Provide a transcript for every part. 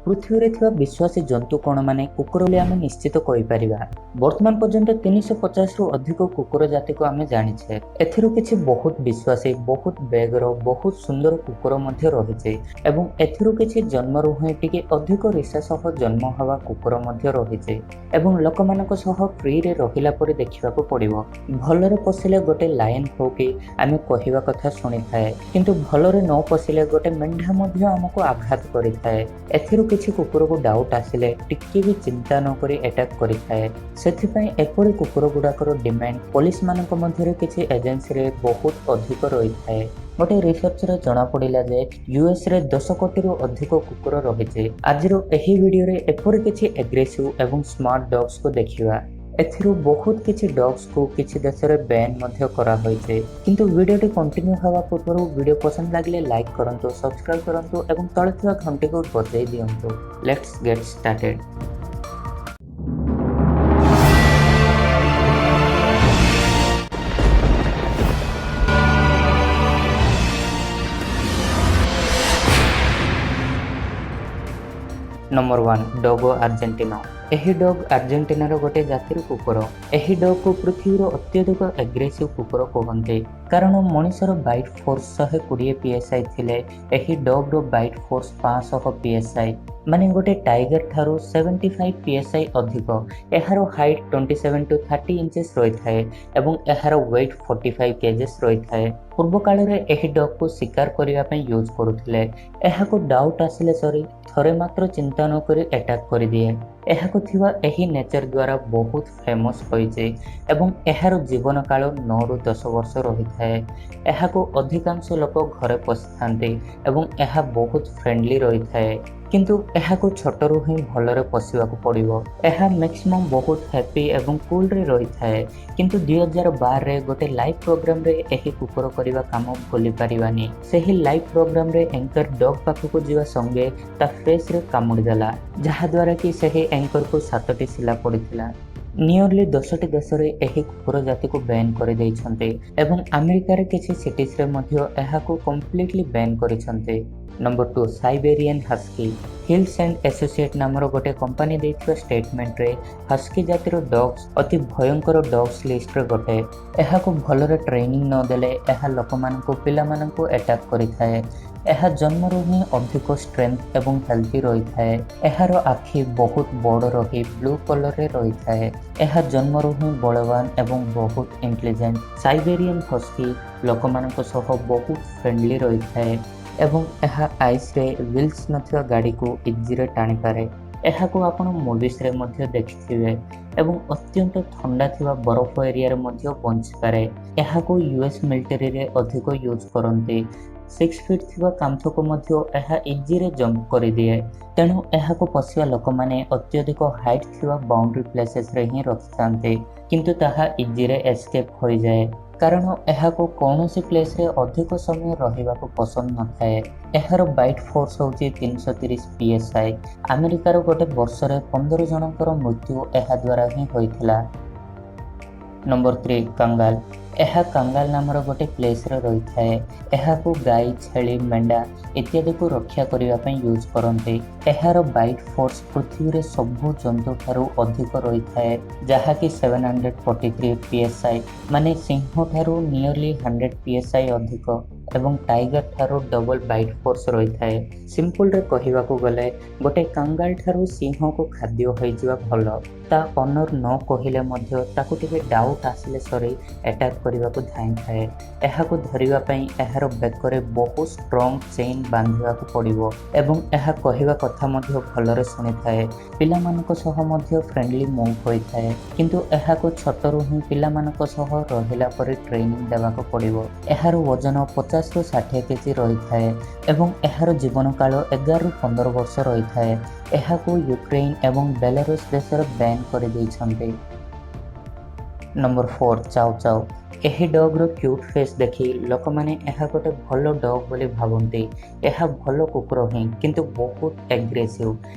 ପୃଥିବୀରେ ଥିବା ବିଶ୍ୱାସୀ ଜନ୍ତୁ କ'ଣ ମାନେ କୁକୁର ବୋଲି ଆମେ ନିଶ୍ଚିତ କହିପାରିବା। ବର୍ତ୍ତମାନ ପର୍ଯ୍ୟନ୍ତ 350ରୁ ଅଧିକ କୁକୁର ଜାତିକୁ ଆମେ ଜାଣିଛେ। ଏଥିରୁ କିଛି ବହୁତ ବିଶ୍ୱାସୀ, ବହୁତ ବେଗର, ବହୁତ ସୁନ୍ଦର କୁକୁର ମଧ୍ୟ ରହିଛି ଏବଂ ଏଥିରୁ କିଛି ଜନ୍ମରୁ ହିଁ ଟିକେ ଅଧିକ ରିସା ସହ ଜନ୍ମ ହେବା କୁକୁର ମଧ୍ୟ ରହିଛି ଏବଂ ଲୋକମାନଙ୍କ ସହ ଫ୍ରିରେ ରହିଲା ପରି ଦେଖିବାକୁ ପଡ଼ିବ। ଭଲରେ ପୋଷିଲେ ଗୋଟେ ଲାୟନ ହଉ କି ଆମେ କହିବା କଥା ଶୁଣିଥାଏ, କିନ୍ତୁ ଭଲରେ ନ ପୋଷିଲେ ଗୋଟେ ମେଣ୍ଢା ମଧ୍ୟ ଆମକୁ ଆଘାତ କରିଥାଏ। ଏଥିରୁ କିଛି କୁକୁରକୁ ଡାଉଟ୍ ଆସିଲେ ଟିକେ ବି ଚିନ୍ତା ନ କରି ଆଟାକ୍ କରିଥାଏ। ସେଥିପାଇଁ ଏପରି କୁକୁର ଗୁଡ଼ାକର ଡିମାଣ୍ଡ ପୋଲିସମାନଙ୍କ ମଧ୍ୟରେ କିଛି ଏଜେନ୍ସିରେ ବହୁତ ଅଧିକ ରହିଥାଏ। ଗୋଟେ ରିସର୍ଚ୍ଚରେ ଜଣାପଡ଼ିଲା ଯେ ୟୁଏସରେ 10 କୋଟିରୁ ଅଧିକ କୁକୁର ରହିଛି। ଆଜିର ଏହି ଭିଡ଼ିଓରେ ଏପରି କିଛି ଏଗ୍ରେସିଭ ଏବଂ ସ୍ମାର୍ଟ ଡଗ୍ସକୁ ଦେଖିବା। ଏଥିରୁ ବହୁତ କିଛି ଡଗ୍ସକୁ କିଛି ଦେଶରେ ବ୍ୟାନ୍ ମଧ୍ୟ କରାହୋଇଛି। କିନ୍ତୁ ଭିଡ଼ିଓଟି କଣ୍ଟିନ୍ୟୁ ହେବା ପୂର୍ବରୁ ଭିଡ଼ିଓ ପସନ୍ଦ ଲାଗିଲେ ଲାଇକ୍ କରନ୍ତୁ, ସବସ୍କ୍ରାଇବ୍ କରନ୍ତୁ ଏବଂ ତଳେ ଥିବା ଘଣ୍ଟିକୁ ବଜାଇ ଦିଅନ୍ତୁ। Let's get started. Number 1, Dogo Argentino. ଏହି ଡଗ୍ ଆର୍ଜେଣ୍ଟିନାର ଗୋଟେ ଜାତିର କୁକୁର। ଏହି ଡଗ୍କୁ ପୃଥିବୀର ଅତ୍ୟଧିକ ଏଗ୍ରେସିଭ କୁକୁର କୁହନ୍ତି, କାରଣ ମଣିଷର ବାଇଟ୍ ଫୋର୍ସ 120 ପିଏସ୍ଆଇ ଥିଲେ ଏହି ଡଗ୍ର ବାଇଟ୍ ଫୋର୍ସ 500 ପିଏସ୍ଆଇ, ମାନେ ଗୋଟେ ଟାଇଗର ଠାରୁ 75 ପିଏସ୍ଆଇ ଅଧିକ। ଏହାର ହାଇଟ୍ 27 to 30 inches ରହିଥାଏ ଏବଂ ଏହାର ୱେଟ୍ 45 କେଜେସ୍ ରହିଥାଏ। ପୂର୍ବ କାଳରେ ଏହି ଡଗ୍କୁ ଶିକାର କରିବା ପାଇଁ ୟୁଜ୍ କରୁଥିଲେ। ଏହାକୁ ଡାଉଟ୍ ଆସିଲେ ସରି, ଥରେ ମାତ୍ର ଚିନ୍ତା ନ କରି ଆଟାକ୍ କରିଦିଏ। ଏହାକୁ ଥିବା ଏହି ନେଚର ଦ୍ୱାରା ବହୁତ ଫେମସ୍ ହୋଇଛି ଏବଂ ଏହାର ଜୀବନ କାଳ 9ରୁ 10 ବର୍ଷ ରହିଥାଏ। ଏହାକୁ ଅଧିକାଂଶ ଲୋକ ଘରେ ପୋଷିଥାନ୍ତି ଏବଂ ଏହା ବହୁତ ଫ୍ରେଣ୍ଡଲି ରହିଥାଏ, କିନ୍ତୁ ଏହାକୁ ଛୋଟରୁ ହିଁ ଭଲରେ ପୋଷିବାକୁ ପଡ଼ିବ। ଏହା ମ୍ୟାକ୍ସିମମ୍ ବହୁତ ହ୍ୟାପି ଏବଂ କୁଲରେ ରହିଥାଏ, କିନ୍ତୁ 2012ରେ ଗୋଟେ ଲାଇଭ୍ ପ୍ରୋଗ୍ରାମରେ ଏହି କୁକୁର କରିବା କାମ ଭୁଲି ପାରିବାନି। ସେହି ଲାଇଭ୍ ପ୍ରୋଗ୍ରାମରେ ଏଙ୍କର ଡଗ୍ ପାଖକୁ ଯିବା ସଙ୍ଗେ ତା ଫେସ୍ରେ କାମୁଡ଼ି ଦେଲା, ଯାହାଦ୍ୱାରା କି ସେହି ଏଙ୍କରକୁ ସାତଟି ସିଲା ପଡ଼ିଥିଲା। ନିୟରଲି 10ଟି ଦେଶରେ ଏହି କୁକୁର ଜାତିକୁ ବ୍ୟାନ୍ କରିଦେଇଛନ୍ତି ଏବଂ ଆମେରିକାରେ କିଛି ସିଟିଜରେ ମଧ୍ୟ ଏହାକୁ କମ୍ପ୍ଲିଟଲି ବ୍ୟାନ୍ କରିଛନ୍ତି। Number 2, Siberian husky. Hills and associate ନାମର ଗୋଟେ କମ୍ପାନୀ ଦେଇଥିବା ଷ୍ଟେଟମେଣ୍ଟରେ ହସ୍କି ଜାତିର ଡଗ୍ସ ଅତି ଭୟଙ୍କର ଡଗ୍ସ ଲିଷ୍ଟରେ ଗୋଟେ। ଏହାକୁ ଭଲରେ ଟ୍ରେନିଂ ନ ଦେଲେ ଏହା ଲୋକମାନଙ୍କୁ, ପିଲାମାନଙ୍କୁ ଆଟାକ୍ କରିଥାଏ। ଏହା ଜନ୍ମରୁ ହିଁ ଅଧିକ ଷ୍ଟ୍ରେନ୍ଥ ଏବଂ ହେଲ୍ଦି ରହିଥାଏ। ଏହାର ଆଖି ବହୁତ ବଡ଼ ରହି ବ୍ଲୁ କଲରରେ ରହିଥାଏ। ଏହା ଜନ୍ମରୁ ହିଁ ବଳବାନ ଏବଂ ବହୁତ ଇଣ୍ଟେଲିଜେଣ୍ଟ। ସାଇବେରିଆନ୍ ହସ୍କି ଲୋକମାନଙ୍କ ସହ ବହୁତ ଫ୍ରେଣ୍ଡଲି ରହିଥାଏ ଏବଂ ଏହା ଆଇସ୍ରେ ହ୍ୱିଲ୍ସ ନଥିବା ଗାଡ଼ିକୁ ଇଜିରେ ଟାଣିପାରେ। ଏହାକୁ ଆପଣ ମୁଭିସରେ ମଧ୍ୟ ଦେଖିଥିବେ ଏବଂ ଅତ୍ୟନ୍ତ ଥଣ୍ଡା ଥିବା ବରଫ ଏରିଆରେ ମଧ୍ୟ ବଞ୍ଚିପାରେ। ଏହାକୁ ୟୁଏସ୍ ମିଲିଟାରୀରେ ଅଧିକ ୟୁଜ୍ କରନ୍ତି। 6 ଫିଟ୍ ଥିବା କାନ୍ଥକୁ ମଧ୍ୟ ଏହା ଇଜିରେ ଜମ୍ପ କରିଦିଏ। ତେଣୁ ଏହାକୁ ପୋଷିବା ଲୋକମାନେ ଅତ୍ୟଧିକ ହାଇଟ୍ ଥିବା ବାଉଣ୍ଡ୍ରି ପ୍ଲେସେସରେ ହିଁ ରଖିଥାନ୍ତି, କିନ୍ତୁ ତାହା ଇଜିରେ ଏସ୍କେପ୍ ହୋଇଯାଏ, କାରଣ ଏହାକୁ କୌଣସି ପ୍ଲେସରେ ଅଧିକ ସମୟ ରହିବାକୁ ପସନ୍ଦ ନଥାଏ। ଏହାର ବାଇଟ୍ ଫୋର୍ସ ହେଉଛି 330 ପିଏସ୍ଆଇ। ଆମେରିକାର ଗୋଟେ ବର୍ଷରେ 15 ଜଣଙ୍କର ମୃତ୍ୟୁ ଏହା ଦ୍ୱାରା ହିଁ ହୋଇଥିଲା। ନମ୍ବର 3, କାଙ୍ଗାଲ। ଏହା କାଙ୍ଗାଲ ନାମର ଗୋଟେ ପ୍ଲେସରେ ରହିଥାଏ। ଏହାକୁ ଗାଈ, ଛେଳି, ମେଣ୍ଢା ଇତ୍ୟାଦିକୁ ରକ୍ଷା କରିବା ପାଇଁ ୟୁଜ୍ କରନ୍ତି। ଏହାର ବାଇଟ୍ ଫୋର୍ସ ପୃଥିବୀରେ ସବୁ ଜନ୍ତୁଠାରୁ ଅଧିକ ରହିଥାଏ, ଯାହାକି 743 PSI, ମାନେ ସିଂହଠାରୁ ନିୟରଲି 100 ପିଏସ୍ଆଇ ଅଧିକ ଏବଂ ଟାଇଗର ଠାରୁ ଡବଲ ବାଇଟ୍ ଫୋର୍ସ ରହିଥାଏ। ସିମ୍ପଲରେ କହିବାକୁ ଗଲେ ଗୋଟେ କାଙ୍ଗାଲ ଠାରୁ ସିଂହକୁ ଖାଦ୍ୟ ହୋଇଯିବା ଭଲ। ତା ଅନର ନ କହିଲେ ମଧ୍ୟ ତାକୁ ଟିକେ ଡାଉଟ୍ ଆସିଲେ ସରି, ଆଟାକ୍ କରିବାକୁ ଧାଇଁଥାଏ। ଏହାକୁ ଧରିବା ପାଇଁ ଏହାର ବେକରେ ବହୁତ ଷ୍ଟ୍ରଙ୍ଗ ଚେନ୍ ବାନ୍ଧିବାକୁ ପଡ଼ିବ ଏବଂ ଏହା କହିବା କଥା ମଧ୍ୟ ଭଲରେ ଶୁଣିଥାଏ। ପିଲାମାନଙ୍କ ସହ ମଧ୍ୟ ଫ୍ରେଣ୍ଡଲି ମୁଭ୍ ହୋଇଥାଏ, କିନ୍ତୁ ଏହାକୁ ଛୋଟରୁ ହିଁ ପିଲାମାନଙ୍କ ସହ ରହିଲା ପରି ଟ୍ରେନିଂ ଦେବାକୁ ପଡ଼ିବ। ଏହାର ଓଜନ 50ରୁ 60 କେଜି ରହିଥାଏ ଏବଂ ଏହାର ଜୀବନକାଳ 11ରୁ 15 ବର୍ଷ ରହିଥାଏ। ଏହାକୁ ୟୁକ୍ରେନ୍ ଏବଂ ବେଲାରୁଷ ଦେଶରେ ବ୍ୟାନ୍ କରିଦେଇଛନ୍ତି। ନମ୍ବର 4, ଚାଉ ଚାଉ। ଏହି ଡଗ୍ର କ୍ୟୁଟ୍ ଫେସ୍ ଦେଖି ଲୋକମାନେ ଏହା ଗୋଟେ ଭଲ ଡଗ୍ ବୋଲି ଭାବନ୍ତି। ଏହା ଭଲ କୁକୁର ହିଁ, କିନ୍ତୁ ବହୁତ ଏଗ୍ରେସିଭ।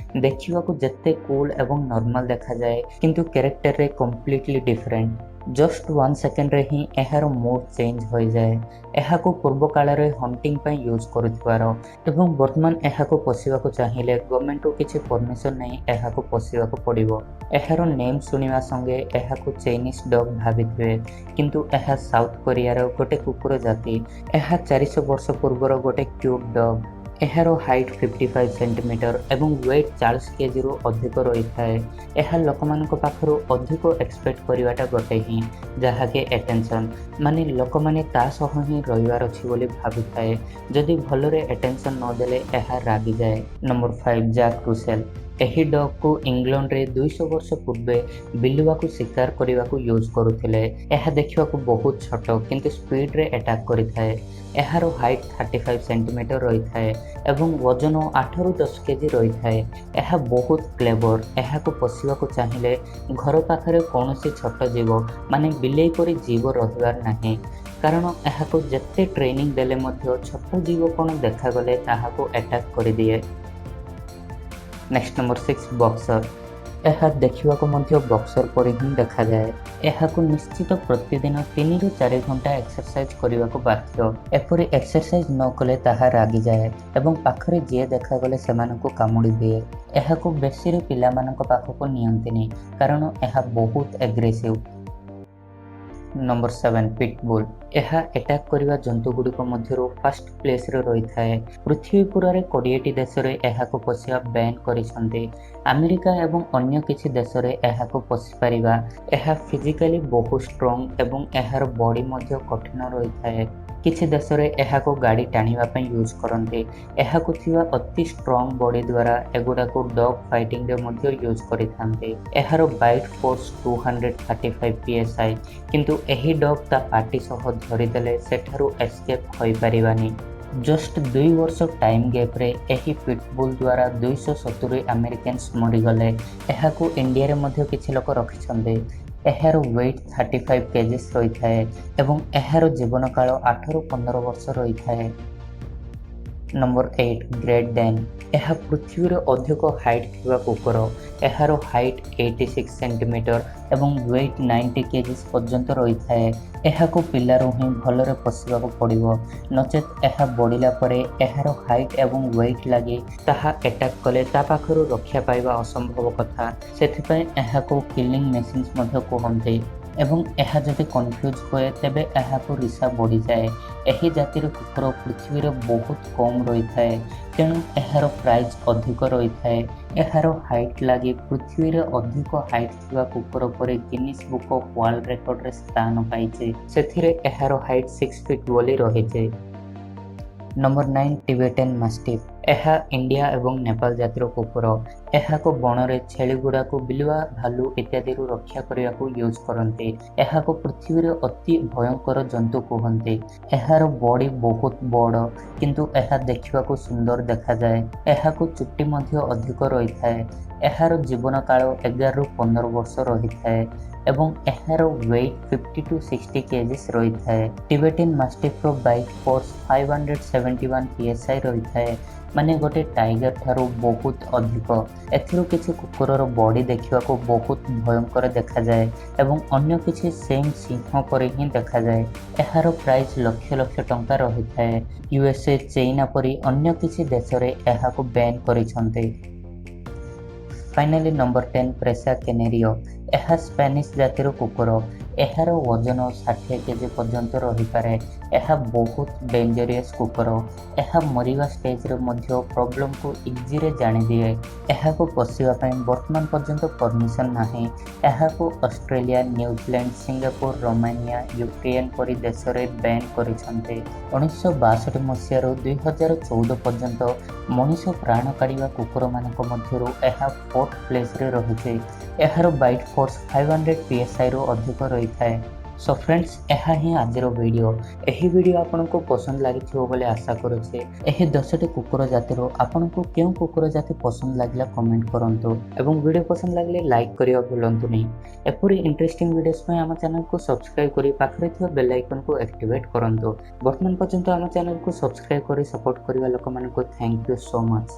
ଦେଖିବାକୁ ଯେତେ କୁଲ୍ ଏବଂ ନର୍ମାଲ ଦେଖାଯାଏ, କିନ୍ତୁ କ୍ୟାରେକ୍ଟରରେ କମ୍ପ୍ଲିଟଲି ଡିଫରେଣ୍ଟ। ଜଷ୍ଟ ୱାନ୍ ସେକେଣ୍ଡରେ ହିଁ ଏହାର ମୁଡ୍ ଚେଞ୍ଜ ହୋଇଯାଏ। ଏହାକୁ ପୂର୍ବ କାଳରେ ହଣ୍ଟିଂ ପାଇଁ ୟୁଜ୍ କରୁଥିବାର ଏବଂ ବର୍ତ୍ତମାନ ଏହାକୁ ପୋଷିବାକୁ ଚାହିଁଲେ ଗଭର୍ଣ୍ଣମେଣ୍ଟରୁ କିଛି ପରମିସନ୍ ନେଇ ଏହାକୁ ପୋଷିବାକୁ ପଡ଼ିବ। ଏହାର ନେମ୍ ଶୁଣିବା ସଙ୍ଗେ ଏହାକୁ ଚାଇନିଜ୍ ଡଗ୍ ଭାବିଥିବେ, କିନ୍ତୁ ଏହା ସାଉଥ କୋରିଆର ଗୋଟେ କୁକୁର ଜାତି। ଏହା 400 ବର୍ଷ ପୂର୍ବର ଗୋଟେ କ୍ୟୁଟ୍ ଡଗ୍। ଏହାର ହାଇଟ୍ 55 ସେଣ୍ଟିମିଟର ଏବଂ ୱେଟ୍ 40 କେଜିରୁ ଅଧିକ ରହିଥାଏ। ଏହା ଲୋକମାନଙ୍କ ପାଖରୁ ଅଧିକ ଏକ୍ସପେକ୍ଟ କରିବାଟା ଗୋଟେ ହିଁ, ଯାହାକି ଆଟେନସନ୍, ମାନେ ଲୋକମାନେ ତା ସହ ହିଁ ରହିବାର ଅଛି ବୋଲି ଭାବିଥାଏ। ଯଦି ଭଲରେ ଆଟେନସନ୍ ନଦେଲେ ଏହା ରାଗିଯାଏ। Number 5, jack ରୁସେଲ। ଏହି ଡଗ୍କୁ ଇଂଲଣ୍ଡରେ 200 ବର୍ଷ ପୂର୍ବେ ବିଲୁଆକୁ ଶିକାର କରିବାକୁ ୟୁଜ୍ କରୁଥିଲେ। ଏହା ଦେଖିବାକୁ ବହୁତ ଛୋଟ, କିନ୍ତୁ ସ୍ପିଡରେ ଆଟାକ୍ କରିଥାଏ। ଏହାର ହାଇଟ୍ 35 ସେଣ୍ଟିମିଟର ରହିଥାଏ ଏବଂ ଓଜନ 8ରୁ 10 କେଜି ରହିଥାଏ। ଏହା ବହୁତ କ୍ଲେଭର। ଏହାକୁ ପୋଷିବାକୁ ଚାହିଁଲେ ଘର ପାଖରେ କୌଣସି ଛୋଟ ଜୀବ, ମାନେ ବିଲେଇ ପରି ଜୀବ ରହିବାର ନାହିଁ, କାରଣ ଏହାକୁ ଯେତେ ଟ୍ରେନିଂ ଦେଲେ ମଧ୍ୟ ଛୋଟ ଜୀବ କ'ଣ ଦେଖାଗଲେ ତାହାକୁ ଆଟାକ୍ କରିଦିଏ। ନେକ୍ସଟ ନମ୍ବର 6, ବକ୍ସର। ଏହା ଦେଖିବାକୁ ମଧ୍ୟ ବକ୍ସର ପରି ହିଁ ଦେଖାଯାଏ। ଏହାକୁ ନିଶ୍ଚିତ ପ୍ରତିଦିନ 3ରୁ 4 ଘଣ୍ଟା ଏକ୍ସରସାଇଜ କରିବାକୁ ବାଧ୍ୟ। ଏପରି ଏକ୍ସରସାଇଜ ନ କଲେ ତାହା ରାଗିଯାଏ ଏବଂ ପାଖରେ ଯିଏ ଦେଖାଗଲେ ସେମାନଙ୍କୁ କାମୁଡ଼ି ଦିଏ। ଏହାକୁ ବେଶୀରେ ପିଲାମାନଙ୍କ ପାଖକୁ ନିଅନ୍ତିନି, କାରଣ ଏହା ବହୁତ ଏଗ୍ରେସିଭ। Number 7, pitbull. ଏହା ଆଟାକ୍ କରିବା ଜନ୍ତୁଗୁଡ଼ିକ ମଧ୍ୟରୁ ଫାଷ୍ଟ ପ୍ଲେସ୍ରେ ରହିଥାଏ। ପୃଥିବୀ ପୁରାରେ 20ଟି ଦେଶରେ ଏହାକୁ ପୋଷିବା ବ୍ୟାନ୍ କରିଛନ୍ତି। ଆମେରିକା ଏବଂ ଅନ୍ୟ କିଛି ଦେଶରେ ଏହାକୁ ପୋଷିପାରିବା। ଏହା ଫିଜିକାଲି ବହୁତ ଷ୍ଟ୍ରଙ୍ଗ ଏବଂ ଏହାର ବଡି ମଧ୍ୟ କଠିନ ରହିଥାଏ। କିଛି ଦେଶରେ ଏହାକୁ ଗାଡ଼ି ଟାଣିବା ପାଇଁ ୟୁଜ୍ କରନ୍ତି। ଏହାକୁ ଥିବା ଅତି ଷ୍ଟ୍ରଙ୍ଗ ବଡି ଦ୍ୱାରା ଏଗୁଡ଼ାକୁ ଡଗ୍ ଫାଇଟିଂରେ ମଧ୍ୟ ୟୁଜ୍ କରିଥାନ୍ତି। ଏହାର bite force 235 PSI, କିନ୍ତୁ ଏହି ଡଗ୍ ତା ପାଟି ସହ ଧରିଦେଲେ ସେଠାରୁ ଏସ୍କେପ୍ ହୋଇପାରିବାନି। ଜଷ୍ଟ 2 ବର୍ଷ ଟାଇମ୍ ଗ୍ୟାପ୍ରେ ଏହି ପିଟବୁଲ୍ ଦ୍ୱାରା 270 ଆମେରିକାନ୍ସ ମରିଗଲେ। ଏହାକୁ ଇଣ୍ଡିଆରେ ମଧ୍ୟ କିଛି ଲୋକ ରଖିଛନ୍ତି। ଏହାର ୱେଟ୍ 35 କେଜିସ୍ ରହିଥାଏ ଏବଂ ଏହାର ଜୀବନକାଳ 8ରୁ 15 ବର୍ଷ ରହିଥାଏ। ନମ୍ବର 8, ଗ୍ରେଟ୍ ଡେନ୍। ଏହା ପୃଥିବୀର ଅଧିକ ହାଇଟ୍ ଥିବା କୁକୁର। ଏହାର ହାଇଟ୍ 86 ସେଣ୍ଟିମିଟର ଏବଂ ୱେଟ୍ 90 କେଜିସ୍ ପର୍ଯ୍ୟନ୍ତ ରହିଥାଏ। ଏହାକୁ ପିଲାରୁ ହିଁ ଭଲରେ ପୋଷିବାକୁ ପଡ଼ିବ, ନଚେତ୍ ଏହା ବଢ଼ିଲା ପରେ ଏହାର ହାଇଟ୍ ଏବଂ ୱେଟ୍ ଲାଗି ତାହା ଆଟାକ୍ କଲେ ତା ପାଖରୁ ରକ୍ଷା ପାଇବା ଅସମ୍ଭବ କଥା। ସେଥିପାଇଁ ଏହାକୁ କିଲିଂ ମେସିନ୍ସ ମଧ୍ୟ କୁହନ୍ତି ଏବଂ ଏହା ଯଦି କନଫ୍ୟୁଜ୍ ହୁଏ, ତେବେ ଏହାକୁ ରିସା ବଢ଼ିଯାଏ। ଏହି ଜାତିର କୁକୁର ପୃଥିବୀରେ ବହୁତ କମ୍ ରହିଥାଏ, ତେଣୁ ଏହାର ପ୍ରାଇସ୍ ଅଧିକ ରହିଥାଏ। ଏହାର ହାଇଟ୍ ଲାଗି ପୃଥିବୀରେ ଅଧିକ ହାଇଟ୍ ଥିବା କୁକୁର ପରି ଗିନିସ୍ ବୁକ୍ ଅଫ୍ ୱାର୍ଲଡ ରେକର୍ଡରେ ସ୍ଥାନ ପାଇଛି। ସେଥିରେ ଏହାର ହାଇଟ୍ 6 ଫିଟ୍ ବୋଲି ରହିଛି। ନମ୍ବର 9, ଟିବେଟେନ୍ ମାଷ୍ଟିଫ୍। ଏହା ଇଣ୍ଡିଆ ଏବଂ ନେପାଳ ଜାତିର କୁକୁର। ଏହାକୁ ବଣରେ ଛେଳିଗୁଡ଼ାକୁ ବିଲୁଆ, ଭାଲୁ ଇତ୍ୟାଦିରୁ ରକ୍ଷା କରିବାକୁ ୟୁଜ୍ କରନ୍ତି। ଏହାକୁ ପୃଥିବୀରେ ଅତି ଭୟଙ୍କର ଜନ୍ତୁ କୁହନ୍ତି। ଏହାର ବଡି ବହୁତ ବଡ଼, କିନ୍ତୁ ଏହା ଦେଖିବାକୁ ସୁନ୍ଦର ଦେଖାଯାଏ। ଏହାକୁ ଚୁଟି ମଧ୍ୟ ଅଧିକ ରହିଥାଏ। ଏହାର ଜୀବନକାଳ 11ରୁ 15 ବର୍ଷ ରହିଥାଏ ଏବଂ ଏହାର ୱେଟ୍ 50 ଟୁ 60 କେଜିସ୍ ରହିଥାଏ। ଟିବେଟିନ୍ ମାଷ୍ଟିଫ୍ର ବାଇଟ୍ ଫୋର୍ସ 571 PSI ରହିଥାଏ, ମାନେ ଗୋଟେ ଟାଇଗର ଠାରୁ ବହୁତ ଅଧିକ। ଏଥିରୁ କିଛି କୁକୁରର ବଡି ଦେଖିବାକୁ ବହୁତ ଭୟଙ୍କର ଦେଖାଯାଏ ଏବଂ ଅନ୍ୟ କିଛି ସେମ୍ ସିଂହ ପରି ହିଁ ଦେଖାଯାଏ। ଏହାର ପ୍ରାଇସ୍ ଲକ୍ଷ ଲକ୍ଷ ଟଙ୍କା ରହିଥାଏ। ୟୁଏସଏ, ଚାଇନା ପରି ଅନ୍ୟ କିଛି ଦେଶରେ ଏହାକୁ ବ୍ୟାନ୍ କରିଛନ୍ତି। Finally number 10, ପ୍ରେସା କେନେରିଓ। ଏହା ସ୍ପାନିଶ ଜାତିର କୁକୁର। ଏହାର ଓଜନ 60 କେଜି ପର୍ଯ୍ୟନ୍ତ ରହିପାରେ। ଏହା ବହୁତ ଡେଞ୍ଜରିୟସ୍ କୁକୁର। ଏହା ମରିବା ଷ୍ଟେଜରେ ମଧ୍ୟ ପ୍ରୋବ୍ଲେମକୁ ଇଜିରେ ଜାଣିଦିଏ। ଏହାକୁ ପୋଷିବା ପାଇଁ ବର୍ତ୍ତମାନ ପର୍ଯ୍ୟନ୍ତ ପରମିସନ୍ ନାହିଁ। ଏହାକୁ Australia, New Zealand, Singapore, Romania, Ukraine ପରି ଦେଶରେ ବ୍ୟାନ୍ କରିଛନ୍ତି। 1962 ମସିହାରୁ 2014 ପର୍ଯ୍ୟନ୍ତ ମଣିଷ ପ୍ରାଣ କାଢ଼ିବା କୁକୁରମାନଙ୍କ ମଧ୍ୟରୁ ଏହା ଫୋର୍ଥ ପ୍ଲେସ୍ରେ ରହିଛି। ଏହାର ବାଇଟ୍ ଫୋର୍ସ 500 ପିଏସ୍ଆଇରୁ ଅଧିକ ରହିଥାଏ। ସୋ ଫ୍ରେଣ୍ଡସ୍, ଏହା ହିଁ ଆଜିର ଭିଡ଼ିଓ। ଏହି ଭିଡ଼ିଓ ଆପଣଙ୍କୁ ପସନ୍ଦ ଲାଗିଥିବ ବୋଲି ଆଶା କରୁଛି। ଏହି 10ଟି କୁକୁର ଜାତିରୁ ଆପଣଙ୍କୁ କେଉଁ କୁକୁର ଜାତି ପସନ୍ଦ ଲାଗିଲା, କମେଣ୍ଟ କରନ୍ତୁ ଏବଂ ଭିଡ଼ିଓ ପସନ୍ଦ ଲାଗିଲେ ଲାଇକ୍ କରିବା ଭୁଲନ୍ତୁନି। ଏପରି ଇଣ୍ଟରେଷ୍ଟିଂ ଭିଡ଼ିଓସ୍ ପାଇଁ ଆମ ଚ୍ୟାନେଲକୁ ସବସ୍କ୍ରାଇବ୍ କରି ପାଖରେ ଥିବା ବେଲ୍ ଆଇକନ୍କୁ ଆକ୍ଟିଭେଟ୍ କରନ୍ତୁ। ବର୍ତ୍ତମାନ ପର୍ଯ୍ୟନ୍ତ ଆମ ଚ୍ୟାନେଲକୁ ସବସ୍କ୍ରାଇବ୍ କରି ସପୋର୍ଟ କରିବା ଲୋକମାନଙ୍କୁ thank you so much.